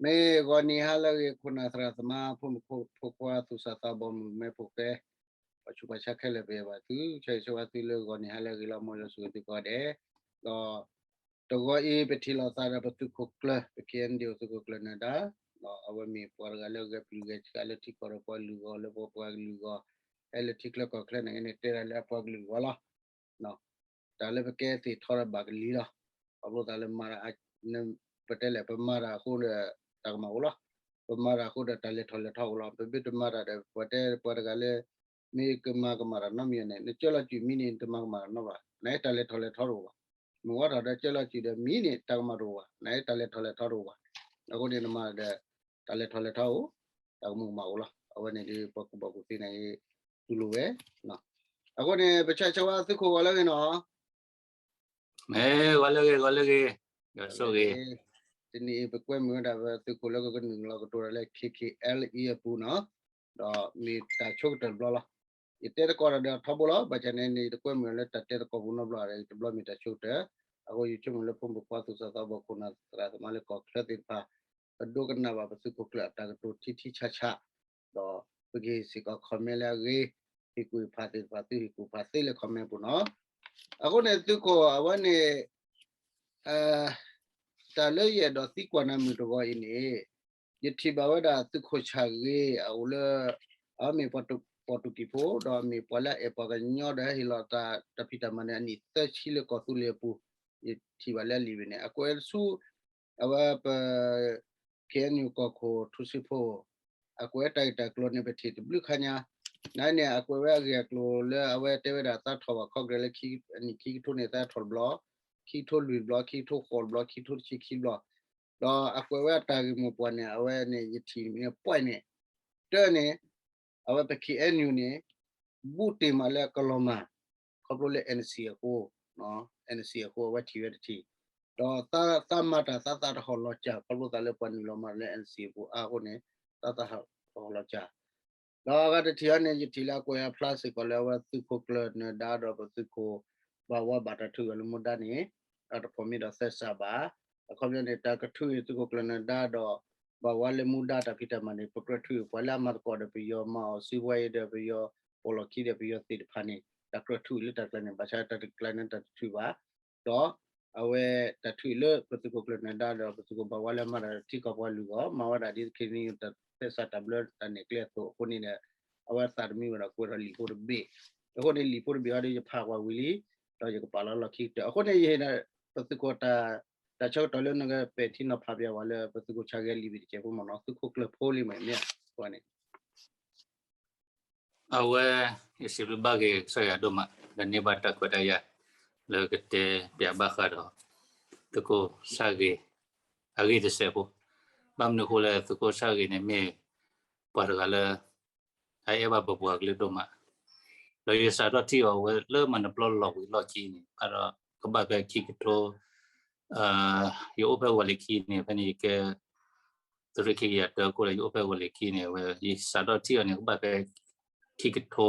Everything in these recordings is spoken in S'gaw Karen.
မ့ၢ်ဂီၤနံၤဟါလၢအဂ့ၤ ခိၣ်နၢ်သရၣ်သမါ ဖိမုၣ်ဖိခွါ သူၣ်စၢ်သးဘီၣ် မုၣ်ကမဲဖိဃဲ ပှၤဆူးပှၤဆါခဲလၢာ် ပယဲၢ်ဘၣ်သု ဆၢဂ့ၤဆၢဝါသုလၢဂီၤနံၤဟါလၢအဂ့ၤလီၤ မ်ယွၤဆိၣ်ဂ့ၤသုကိးဂၤဒဲး, ဒီး တဂီၤအံၤ ပထံၣ်လိာ်သးဒီးပသုးခိၣ်ကျၢၢ် ပ ခ့ၣ်အဲၣ်ယူၣ် သုးခိၣ်ကျၢၢ်နၢၤဒါ, ဒီးအဝဲမ့ၢ်ပှၤတဂၤလၢဂဲၤပျုၢ်ဂဲၤဆှးလၢထံကီၢ်ဒီးပှၤကလုာ်အဂီၢ် လၢပပှၤကလုာ်အဂီၢ်, ဟဲလၢထံချၢကီၢ်ချၢန့ၣ်န့ၣ် တဲဒၣ်လၢအပှၤကလုာ်အဂီၢ်လီၤ. တၢ်လၢပကဲသ့ၣ်ထီဒီးဘၣ်ကလံၤလီၤ. ခီဖျိသးလၢမၤတၢ် ပတဲလဲၣ် ပမၤတၢ်အဃိဒီး တၢ်ကမၣ်အိၣ်လီၤ. ပမၤတၢ်အဃိဒီးတၢ်လဲၤထီၣ်လဲၤထီအိၣ်လီၤ. ပမ့ၢ်တမၤတၢ်ဒီး ပှၤတဲပှၤတဂၤလၢ မ့ၢ်ကမၤကမၣ်တၢ်နီတမံၤန့ၣ် နကၢလီၤစုာ်မံန့ၣ် နတမၤကမၣ်တၢ်နီဘၣ် နတၢ်လဲၤထီၣ်လဲၤထီတအိၣ်ဘၣ်. မ့ၢ်ဝဲထီၣ်ဒီးကၢလီၤစုာ်ဒီးမံန့ၣ် တၢ်ကမၣ်တအိၣ်ဘၣ် နတၢ်လဲၤထီၣ်လဲၤထီတအိၣ်ဘၣ်. အဃိန့ၣ်နမၤဒီး တၢ်လဲၤထီၣ်လဲၤထီအိၣ် တၢ်ကမူၣ်ကမၣ်အိၣ်လီၤ. အဝဲန့ၣ်ဒ်ပှၤကူၣ်ဘၣ်ကူၣ်သ့န့ၣ် တူၢ်လိာ်ဝဲ. အဃိန့ၣ် ပဆၢဂ့ၤဆၢဝါသုးခိၣ်ဂီၤလၢအဂ့ၤနီၤ မ့ၢ်ဂီၤလၢအဂ့ၤ ဂီၤလၢအဂ့ၤ, ယွၤဆိၣ်ဂ့ၤ. တနံၤအံၤပကွဲမုာ်ဝဲဒၣ်ပသုးခိၣ်လၢကကနုာ်လီၤကတိၤတၢ်လၢ ခ့ၣ်ခ့ၣ်အဲၣ်ယူၣ် အပူၤနီၤ, ဒီးမ့ၢ်တၢ်ဆိကတၢၢ်တဘျီလီၤ. ယတဲသကိးတၢ်ဒီးထီဘိလီၤ. ဘၣ်ဆၣ်န့ၣ်န့ၣ် ယတကွဲမုာ်လၢတၢ်တဲသကိးပူၤနီတဘျီဒီး တဘျီမ့ၢ်တၢ်ဆိကတၢၢ်. အဃိယဆိကမိၣ်လၢဖိမုၣ်ဖိခွါ သူၣ်စၢ်သးဘီၣ် ခိၣ်နၢ်သရၣ်သမါလၢကီၢ်ချၢသ့ၣ်တဖၣ် ပဒိကနၣ်ဘၣ်ပသုးခိၣ်ကျၢၢ်အတၢ်ကတိၤထံထံဆးဆး ဒီးပကဟ့ၣ်စ့ၢ်ကီး comment လၢအဂ့ၤ, ဟ့ၣ်ကူၣ်ဟ့ၣ်ဖးသ့ၣ်တဖၣ် သုဟ့ၣ်ကူၣ်ဖးသ့လၢ comment ပူၤနီၤ. အဃိန့ၣ်သုးခိၣ်အဝဲန့ၣ် တၢ်လၢယအဲၣ်ဒိးသံကွၢ်နၤမုာ်တဂီၤအံၤန့ၣ် ယထံၣ်ဘၣ်ဝဲဒၣ်သုးခိၣ်ဆၣ်ဂ့ၤ အအိၣ်လၢ အဝဲမ့ၢ်ပှၤတူၢ်ကံၢ်ဖိ ဒီးမ့ၢ်ပှၤလၢအအဲၣ်ပှၤကညီဒီးဟ့ၣ်လီၤသးတၢ်ဖံးတၢ်မၤန့ၣ် အနံၣ်သၢဆံလၢကီၢ်သူလ့ၤအပူၤ, ယထံၣ်ဘၣ်လၢအလံာ်ဘ့ၣ်န့ၣ် အကွဲးဆူ အဝဲပ ခ့ၣ်အဲၣ်ယူၣ် ကီၢ်ခိၣ်ထူစ့ဖိ အကွဲးတၢ်ဂ့ၢ်တၢ်ကျိၤန့ၣ် ပထံၣ်တဘျုးခါညါ, နန့ၣ် အကွဲးဝဲအဂ့ၢ်အကျိၤလၢအဝဲတဲဝဲဒၣ်သးထီၣ်ဘၣ် Congress လၢအနံၣ်ခံကထိန့ၣ် သးထီၣ်တဘျီ, ခံကထိလွံၢ်တဘျီ, ခံကထိဃိးတဘျီ, ခံကထိတဆံခံဘျီ, ဒီးအကွဲးဝဲအတၢ်ဂ့ၢ်မိၢ်ပှၢ်န့ၣ် အဝဲန့ၣ် ယထံၣ်န့ၣ် ပွဲၣ်န့ၣ် တၢ်န့ၣ် အဝဲပ ခ့ၣ်အဲၣ်ယူၣ် န့ၣ် ဘူးတ့ၢ်မးလၢအကလီၤမၢ် ခီဖျိလၢ NCA အဃိ, NCA အဃိ အဝဲထံၣ်ဝဲတထံၣ်, ဒီးသးမၤတၢ်သးသးတဟီၣ်လီၤစၢ် ခီဖျိသးလၢပှၤနုာ်လီၤမၤလၢ NCA အပူၤအါအဃိန့ၣ် သးသးဟီၣ်လီၤစၢ်, ဒီးအဂၤတထံၣ်အံၤန့ၣ် ယထံၣ်လၢအကွဲးအဖျါစ့ၢ်ကီးလၢအဝဲသုးခိၣ်ကျၢၢ်နၢၤဒါဒီးပသုးခိၣ်ဘၣ်ဝါဘၣ်တၢ်ထုးအီၤလၢမူဒါန့ၣ် အတဖိးမံဒီးသဲစးဘၣ်, အခီပညီန့ၣ် တၢ်ကထုးအံၤသုးခိၣ်ကျၢၢ်နၢၤဒါဒီး ဘၣ်ဝါလၢမူဒါတၢ်ဖံးတၢ်မၤန့ၣ် ပကြၢးထုးအံၤ ပှၤလၢအမၤသကိးဒီးပယီၤမၤအီၤစုဝဲအံၤဒီးပယီၤပိာ်လီၢ်ခံဒီးပယီၤသ့ၣ်တဖၣ်န့ၣ် တၢ်ကြၢးထုးအံၤလၢတၢ်ကျါန့ၣ် ဘၣ်ဆၣ်တၢ်တကျါန့ၣ် တၢ်တထုးဘၣ်, ဒီးအဝဲတၢ်ထုးအံၤလၢပသုးခိၣ်ကျၢၢ်နၢၤဒါဒီးပသုးခိၣ်ဘၣ်ဝါလၢအမၤတၢ်ထံကီၢ်ပှၤလုၢ်အီၤ မၤဝဲဒၣ်ဒ် ခ့ၣ်အဲၣ်ယူၣ် တၢ်သဲစးတၢ်ဘျၢတၢ်နဲၣ်ကျဲအသိးအဃိန့ၣ်ဒီး အဝဲသးတမံဝဲဒီးကွဲးဒီးလံာ်ဖိတဘ့ၣ်, အဃိန့ၣ်လံာ်ဖိတဘ့ၣ်အံၤဒီးယဖးကွၢ်ဝံၤလံ, ဒီးယကပာ်လီၤလီၢ်ခံကတၢၢ် အဃိန့ၣ်ယဟ့ၣ် ပသုးခိၣ်တၢ် တၢ်ဆၢကတီၢ်လၢနကပဲာ်ထံနီၤဖးပျဲဝဲလၢ ပသုးခိၣ်ဆၣ်ဂ့ၤလံာ်ဘ့ၣ်တကဲးဖိမ့ၢ်နီၤ သုးခိၣ်ကျၢၢ်ဖိလံမ့ၢ်မ့ၢ်ဧါ, န့ၣ် အဝဲ ယစံးဘျုးဘၣ်က့ၤကစၢ်ယွၤဒိၣ်မး လၢန့ၢ်ဘၣ်တၢ်ခွဲးတၢ်ယာ် လၢကတဲပျဲဘၣ်ဃးဒီး သုးခိၣ်ဆၣ်ဂ့ၤ အဂ့ၢ်တစဲးဖိ, ဘၣ်မနုၤအဃိလဲၣ် သုးခိၣ်ဆၣ်ဂ့ၤန့ၣ်မ့ၢ် ပှၤတဂၤလၢ အအဲၣ်ဘၣ်ပပှၤကလုာ်ဒိၣ်မး, ဒီးယစးထီၣ်ထံၣ်အီၤဝဲလၢမၤနပျီလီၤဝံၤလီၢ်ခံန့ၣ် ဘၣ်ဒီးကဘၣ်ဖဲခံကထိ ယအိၣ်ဖဲဝီၤလ့ၤခံန့ၣ် ဖဲန့ၣ်ယကဲ သုးရ့ၣ်ခံကယၤတၢခိၣ်ဒီး ယအိၣ်ဖဲဝီၤလ့ၤခံန့ၣ် အဝဲ ယစးထီၣ်ထံၣ်အီၤန့ၣ် ကဘၣ်ဖဲ ခံကထိ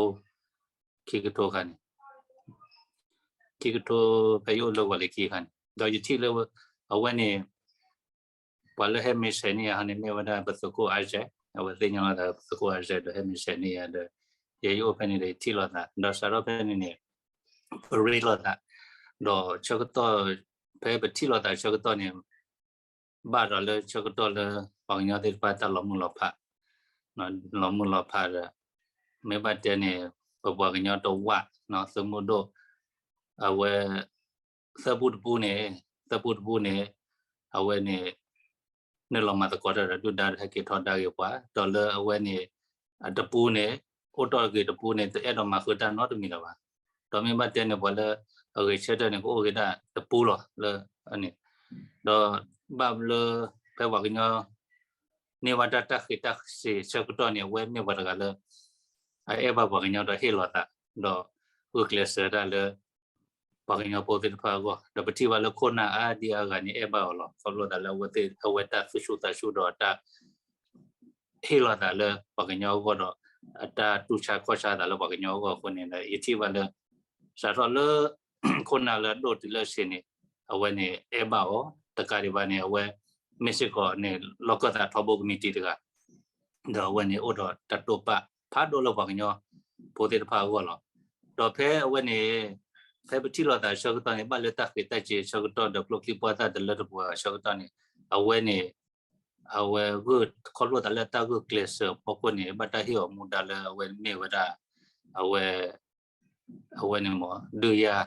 ခံကထိခါန့ၣ် ခံကထိ ဖဲယအိၣ်လၢဝီၤလ့ၤခံခါန့ၣ် ဒီးယထံၣ်လၢ အဝဲန့ၣ် ပှၤလၢဟဲမ့ၢ်ဆဲးန့ၢ်ယၤဟီန့ၣ် မ့ၢ်ဝဲဒၣ်ပသုးခိၣ်အါစဲး, အဝဲသ့ၣ်ညါလီၤသးပသုးခိၣ်အါစဲးဒီးဟဲမ့ၢ်ဆဲးန့ၢ်ယၤဒီး ယဲယအိၣ်ဖဲန့ၣ်ဒီးယထံၣ်လိာ်သး ဒီးစးထီၣ်ဖဲန့ၣ်န့ၣ် ပရ့လိာ်သး, ဒီးဆၢကတီၢ် ဖဲပထံၣ်လိာ်သးဆၢကတီၢ်န့ၣ် ဘၣ်ဒီးလၢဆၢကတီၢ်လၢ ပှၤကညီသ့ၣ်တဖၣ်တၢ်လီၤမုၢ်လီၤဖး, လီၤမုၢ်လီၤဖးဒီး မ့ၢ်ဘၣ်တဲန့ၣ် ပပှၤကညီတဝၣ် သုးမုၢ်ဒိၣ် အဝဲ သၢပူတပူန့ၣ် သၢပူတပူန့ၣ် အဝဲန့ၣ် နုာ်လီၤမၤသကိးတၢ်ဒီးဒုၣ်ဒါဒီးဟဲက့ၤထီဒါက့ၤပှၤ ဒီးလၢအဝဲန့ၣ် အတပူန့ၣ် အိၣ်တီၢ်ဂ့ၤတပူန့ၣ် တအဲၣ်ဒိးမၤဃုာ်တၢ်နီတမံၤလၢၤဘၣ်. ဒီးမ့ၢ်ဘၣ်တဲန့ၣ် ပှၤလၢအဂဲၤဆၢထၢၣ်န့ၣ် ကအိၣ်က့ၤဒၣ်တပူလီၤလၢန့ၣ်, ဒီးဘၣ်လၢ ဖဲပှၤကညီ န့ၢ်ဘၣ်တၢ်တၢ်ဃ့းတၢ်စ့ၤဆၢကတီၢ်န့ၣ် အဝဲမ့ၢ်ပှၤတဂၤလၢ အအဲၣ်ဘၣ်ပှၤကညီဒီးဟ့ၣ်လီၤသး ဒီးဂုာ်ကျဲးစၢးတၢ်လၢ ပှၤကညီဖိသ့ၣ်တဖၣ်အဂီၢ် ဒီးပထံၣ်ဘၣ်လၢခိၣ်နၢ်အါဒံအါဂၤန့ၣ် အဲၣ်ဘၣ်အီၤလီၤ. ခီဖျိသးလၢအဝဲသ့ၣ် အဝဲတၢ်သူၣ်ဆူၣ်သးဆူၣ်ဒီးတၢ် ဟ့ၣ်လီၤသးလၢပှၤကညီအဂီၢ်ဒီး အတၢ်တူၢ်ဆါခီၣ်ဆါသးလၢပှၤကညီအဂီၢ်အဃိန့ၣ်ဒီး ယထံၣ်ဘၣ်လၢ စးထီၣ်လၢ ခိၣ်နၢ်လၢအဒိၣ်တုၤလၢအဆံးန့ၣ် အဝဲန့ၣ်အဲၣ်ဘၣ်အီၤ တကးဒံးဘၣ်န့ၣ် အဝဲ မ့ၢ်စ့ၢ်ကီးန့ၣ် လီၢ်ခၢၣ်သးထီဘိကမံးတံာ်တဂၤ ဒီးအဝဲန့ၣ်အိၣ်ဒီးတၢ်တိာ်ပာ်ဖးဒိၣ်လၢပှၤကညီဖိသ့ၣ်တဖၣ်အဂီၢ်လီၤ. ဒီးဖဲအဝဲန့ၣ် ဖဲပထံၣ်လိာ်သးအဆၢကတီၢ်န့ၣ် ဘၣ်လၢတၢ်ဃ့းတၢ်စ့းအဆၢကတီၢ်ဒီးကျိချံပှၢ်သၣ်တလၢတပှဲၤအဆၢကတီၢ်န့ၣ် အဝဲန့ၣ် အဝဲဂုာ်ခီဖျိသးလၢတၢ်ဂုာ်ကျဲးစၢးအဖီခိၣ်န့ၣ် ဘၣ်တၢ်ဟ့ၣ်အီၤမူဒါလၢအဝဲမ့ၢ်ဝဲဒၣ် အဝဲ အဝဲန့ၣ်မ့ၢ် ဒုးယၤ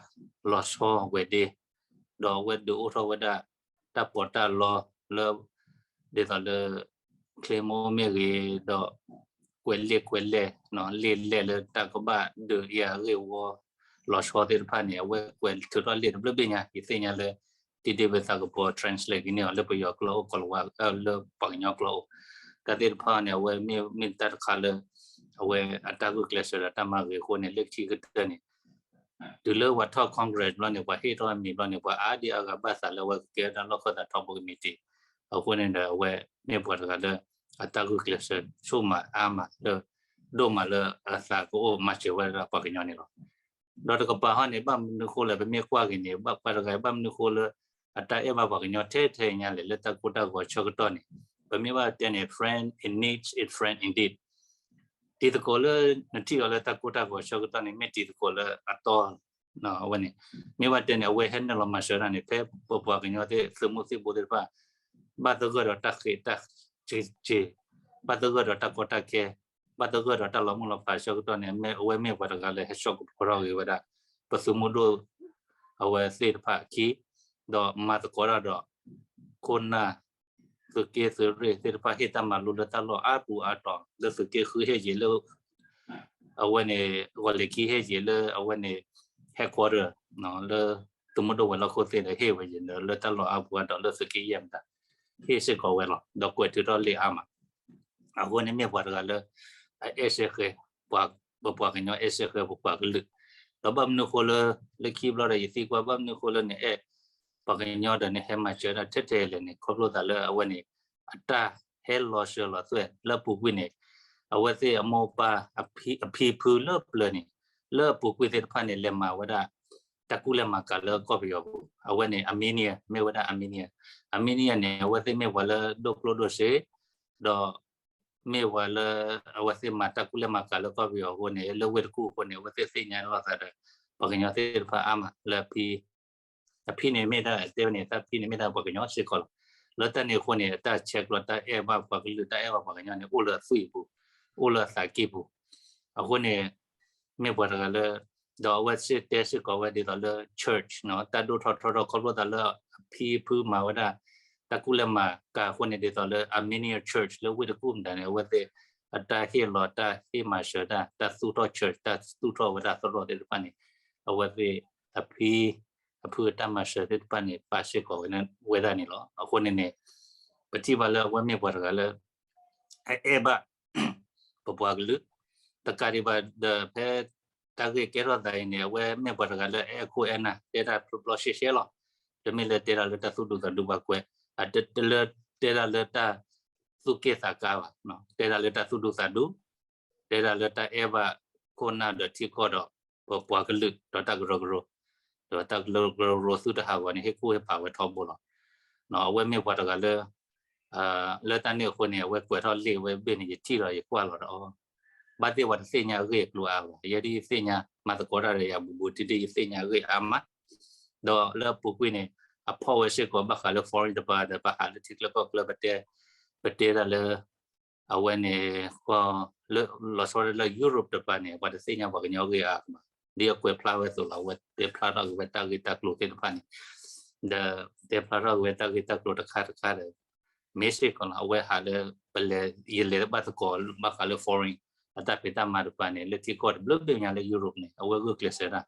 လီၤဆီဝဲဒၣ် ဒီးအဝဲဒုးအိၣ်ထီၣ်ဝဲဒၣ် တၢ်ပီးတၢ်လီလၢ ဒ်သိးလၢ ချ့မိၣ်မ့ၢ်ဂ့ၤ ဒီး ကွဲးလ့ၣ်ကွဲးလဲၢ် လ့ၣ်လဲၢ်လၢတၢ်ကဘၣ်ဒုးယၤဂ့ၢ်ဝီ လီၤဆီသ့ၣ်တဖၣ်န့ၣ် အဝဲကွဲးထုးထီၣ်လ့ၣ်တဘျုးဘ့ၣ်ညါ ယသ့ၣ်ညါလၢ ဒ်ဒ့ၣ်ဝဲသးကပီၤ translate က့ၤန့ၢ်အီၤလၢပယီၤကျိာ်အိၣ် ကီၤလၤဝါ လၢပှၤကညီကျိာ်အိၣ် တၢ်သ့ၣ်တဖၣ်န့ၣ် အဝဲမ့ၢ်မ့ၢ်တၢ်တခါလၢ အဝဲအတၢ်ဂုာ်ကျဲးစၢးဒီးတၢ်မၤဂ့ၤအဃိန့ၣ် လၢခံကတၢၢ်န့ၣ် တုၤလၢပှၤထီၣ် Congress ဘျီန့ၣ် ပှၤဟ့ၣ်ထီၣ်အမံၤဘျီန့ၣ် ပှၤအါဒံအါဂၤဘၣ်သးလၢအဝဲကကဲဝဲဒၣ်လီၢ်ခၢၣ်သးထီဘိကမံးတံာ် အဃိန့ၣ်ဒီးအဝဲမ့ၢ်ပှၤတဂၤလၢ အတၢ်ဂုာ်ကျဲးစၢးဆိၣ်မးအါမးလၢ ဒိၣ်မးလၢအသးကအိၣ်မၤစၢၤဝဲဒၣ်ပှၤကညီန့ၣ်လီၤ. ဒီးတကပၤဟီန့ၣ် ဘၣ်မနုၤဃိလၢပမ့ၢ်ကွၢ်က့ၤန့ၣ် ဘၣ်ပှၤတဂၤဘၣ်မနုၤဃိလၢ အတၢ်အဲၣ်ဘၣ်ပှၤကညီထဲထဲညါလဲၣ် လၢတၢ်ကိၢ်တၢ်ဂီၤဆၢကတီၢ်န့ၣ် ပမ့ၢ်ဘၣ်တဲန့ၣ် friend in need is friend indeed တံၤသကိးလၢနထံၣ်အီၤလၢတၢ်ကိၢ်တၢ်ဂီၤဆၢကတီၢ်န့ၣ် မ့ၢ်တံၤသကိးလၢအတီ အဝဲန့ၣ် မ့ၢ်ဘၣ်တဲန့ၣ် အဝဲဟဲနုာ်လီၤမၤစၢၤတၢ်န့ၣ် ဖဲပပှၤကညီသ့ၣ်သုးမုၢ်သံၣ်ဘိသ့ၣ်တဖၣ် ဘၣ်သဂၢၢ်ဒီးတၢ်ဃ့းတၢ်စ့း ဘၣ်သဂၢၢ်ဒီးတၢ်ကီတၢ်ခဲ ဘၣ်သဂၢၢ်ဒီးတၢ်လီၤမုၢ်လီၤဖးဆၢကတီၢ်န့ၣ် အဝဲမ့ၢ်ပှၤတဂၤလၢဟဲစိာ်ကဖီထီၣ်ဂ့ၤဝဲဒၣ် ပသုးမုၢ်ဒိၣ် အဝဲသ့ၣ်တဖၣ်အခံ ဒီးမၤသကိးတၢ်ဒီး ခိၣ်နၢ် သုးက့သုးရ့ၣ်သ့ၣ်တဖၣ် ဟ့ၣ်တၢ်မၤလိလၢတၢ်လီၢ်အါပူၤအါတီၤ လၢသုးက့ဃုဟ့ၣ်က့ၤလၢ အဝဲန့ၣ် ဂီၤလ့ၤခံဟ့ၣ်က့ၤလၢအဝဲန့ၣ် headquarter လၢသုးမုၢ်ဒိၣ်ဝဲၤလီၢ်ခိၣ်သ့ၣ်ဒီးဟ့ၣ်ဝဲက့ၤလၢတၢ်လီၢ်အါပူၤအါတီၤလၢသုးက့ယဲၢ်မတၤ ဟ့ၣ်စ့ၢ်ကီးဝဲလီၤ ဒီးကွဲးထုးထီၣ်လ့ၣ်အါမး အဃိန့ၣ်မ့ၢ်ပှၤတဂၤလၢ အအဲၣ်စ့ၢ်ဃဲၤ ပပှၤကညီအဲၣ်စ့ၢ်ဃဲၤပပှၤကလုာ် ဒီးဘၣ်မနုၤဃိလၢ လၢခံဘျီဒီးယသံကွၢ်ဘၣ်မနုၤဃိလၢနအဲၣ် ပှၤကညီဒီးနဟဲမၤစၢၤတၢ်ထဲထဲလဲၣ်န့ၣ် ခီဖျိသးလၢအဝဲန့ၣ် အတၢ်ဟဲလီၤစၢၤလီၤသွဲၣ်လၢအပူၤကွံာ်န့ၣ် အဝဲသ့ၣ်အမိၢ်ပၢ် အဖံဖုလၢပျၢၤန့ၣ် လၢအပူၤကွံာ်သ့ၣ်တဖၣ်န့ၣ် လဲၤမၤဝဲဒၣ် တၢ်ကူၣ်လဲၤမၤကၤလၢကီၢ်ပယီၤပူၤ အဝဲန့ၣ် Armenia မ့ၢ်ဝဲဒၣ် Armenia Armenia န့ၣ် အဝဲသ့ၣ်မ့ၢ်ပှၤလၢဒိၣ်ကျိၣ်ဒိၣ်စ့ ဒီး မ့ၢ်ပှၤလၢ အဝဲသ့ၣ်မၤတၢ်ကူၣ်လဲၤမၤကၤလၢကီၢ်ပယီၤအဃိန့ၣ် လၢဝ့ၢ်တကူၣ်အဃိန့ၣ် အဝဲသ့ၣ်သ့ၣ်ညါလိာ်သးဒီး ပှၤကညီသ့ၣ်တဖၣ်အါမးလၢအဖံ အဖံန့ၣ်မ့ၢ်ဒၣ်တဲဝဲန့ၣ် သးဖံန့ၣ်မ့ၢ်ဒၣ်ပှၤကညီစ့ၢ်ကီးလီၤ. လၢတၢ်န့ၣ်အဃိန့ၣ် အတၢ်ဆဲးကျိးတၢ်အဲၣ်ဘၣ်ပှၤကလုာ် တၢ်အဲၣ်ဘၣ်ပှၤကညီန့ၣ် အိၣ်လၢအသွံၣ်အပူၤ အိၣ်လၢအသးကံၢ်ပူၤ အဃိန့ၣ် မ့ၢ်ပှၤတဂၤလၢ ဒီးအဝဲစ့ၢ်တဲစ့ၢ်ကီးဝဲဒ်သိးလၢ church တၢ်ဒိၣ်ထီၣ်ထီထီၣ်ခီဖျိသးလၢအဖံအဖုမၤဝဲဒၣ် တၢ်ကူၣ်လဲၤမၤကၤအဃိန့ၣ် ဒ်သိးလၢ Armenia church လၢဝ့ၢ်တကူၣ်မတၤန့ၣ် အဝဲသ့ၣ် အတၢ်ဟ့ၣ်လီၤတၢ်ဟ့ၣ်မၤစၢၤတၢ် တၢ်သူၣ်ထီၣ် church တၢ်သူၣ်ထီၣ်ဝဲဒၣ်သရိာ်သ့ၣ်တဖၣ်န့ၣ် အဝဲသ့ၣ် အဖံ အဖုအတၢ်မၤစၢၤသ့ၣ်တဖၣ်န့ၣ် ပာ်စ့ၢ်ကီးဝဲဒၣ်န့ၣ်လီၤ. အဃိန့ၣ်န့ၣ် ပထံၣ်ဘၣ်လၢအဝဲမ့ၢ်ပှၤတဂၤလၢ အအဲၣ်ဘၣ် ပပှၤကလုာ် တကးဒံးဘၣ်ဒီးဖဲ တၢ်ဂ့ၢ်ကဲထီၣ်သးအံၤန့ၣ် အဝဲမ့ၢ်ပှၤတဂၤလၢအအဲၣ်ခိၣ်အဲၣ်နၢ် တဲတၢ်ဖျိဖျိရှဲရှဲလီၤ. တမ့ၢ်လၢတဲတၢ်လၢတၢ်သူၣ်ဒူသးဒူဘၣ်ကွဲး တလၢတဲတၢ်လၢတၢ်သူၣ်က့ၣ်သးကါဘၣ်, တဲတၢ်လၢတၢ်သူၣ်ဒူသးဒူ တဲတၢ်လၢတၢ်အဲၣ်ဘၣ်ခိၣ်နၢ်ဒီးထံကီၢ်ဒီး ပပှၤကလုာ်ဒီးတၢ်ကရၢကရိ ဒီးတၢ်ကရၢကရိသုတဟးဂီၤန့ၣ် ဟ့ၣ်ကူၣ်ဟ့ၣ်ဖးဝဲထီဘိလီၤ. အဝဲမ့ၢ်ပှၤတဂၤလၢ လၢတၢ်န့ၣ်အဃိန့ၣ် အဝဲကွဲးထီၣ်လံာ်ဝဲဘ့ၣ်န့ၣ် ယထံၣ်ဒီးယကွၢ်လီၤဒီးအီၤ ဘၣ်သ့ၣ်ပှၤတသ့ၣ်ညါအဂ့ၢ်အကျိၤအါဘၣ်, ယဲဒၣ်ယသ့ၣ်ညါ မၤသကိးတၢ်ဒီးယၤဘူးဘူးတံၢ်တံၢ် ယသ့ၣ်ညါအဂ့ၢ်အါမး, ဒီးလၢအပူၤကွံာ်န့ၣ် အဖီၣ်ဝဲစ့ၢ်ကီးဘၣ်ဃးလၢ foreign တပၤဒီး ဘၣ်ဃးလၢထံချၢကီၢ်ချၢ ပတဲ ပတဲဒၣ်လၢ အဝဲန့ၣ် လီၤဆီဒၣ်လၢ Europe တပၤန့ၣ် ပှၤတသ့ၣ်ညါပှၤကညီအဂ့ၢ်အါဘၣ်, ဒ်အကွဲးဖျါဝဲအသိးလီၤ. အဝဲတဲဖျါထီၣ်က့ၤဝဲတၢ်ဂ့ၢ်တၢ်ကျိၤသ့ၣ်တဖၣ်န့ၣ် ဒီးတဲဖျါထီၣ်က့ၤဝဲတၢ်ဂ့ၢ်တၢ်ကျိၤတခါတခါဒီး မ့ၢ်စ့ၢ်ကီးလီၤ. အဝဲဟးလၢ ပလဲၤ ယလဲၤဘၣ်သကိးဘၣ်ဃးလၢ foreign အတၢ်ဖံးတၢ်မၤတပၤန့ၣ် လၢထံကီၢ်တဘျုးဘျုးညါလၢ Europe န့ၣ် အဝဲဂုာ်ကျဲးစၢးတၢ်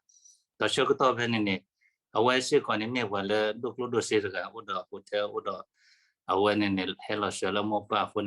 ဒီးဆၢကတီၢ်ဖဲန့ၣ်န့ၣ် အဝဲစ့ၢ်ကီးန့ၣ်မ့ၢ်ပှၤလၢဒိၣ်ကျိၣ်ဒိၣ်စ့တဂၤ အိၣ်ဒီး hotel အိၣ်ဒီး အဝဲန့ၣ်န့ၣ် ဟဲလီၤစၢၤလၢမိၢ်ပၢ်အဃိန့ၣ်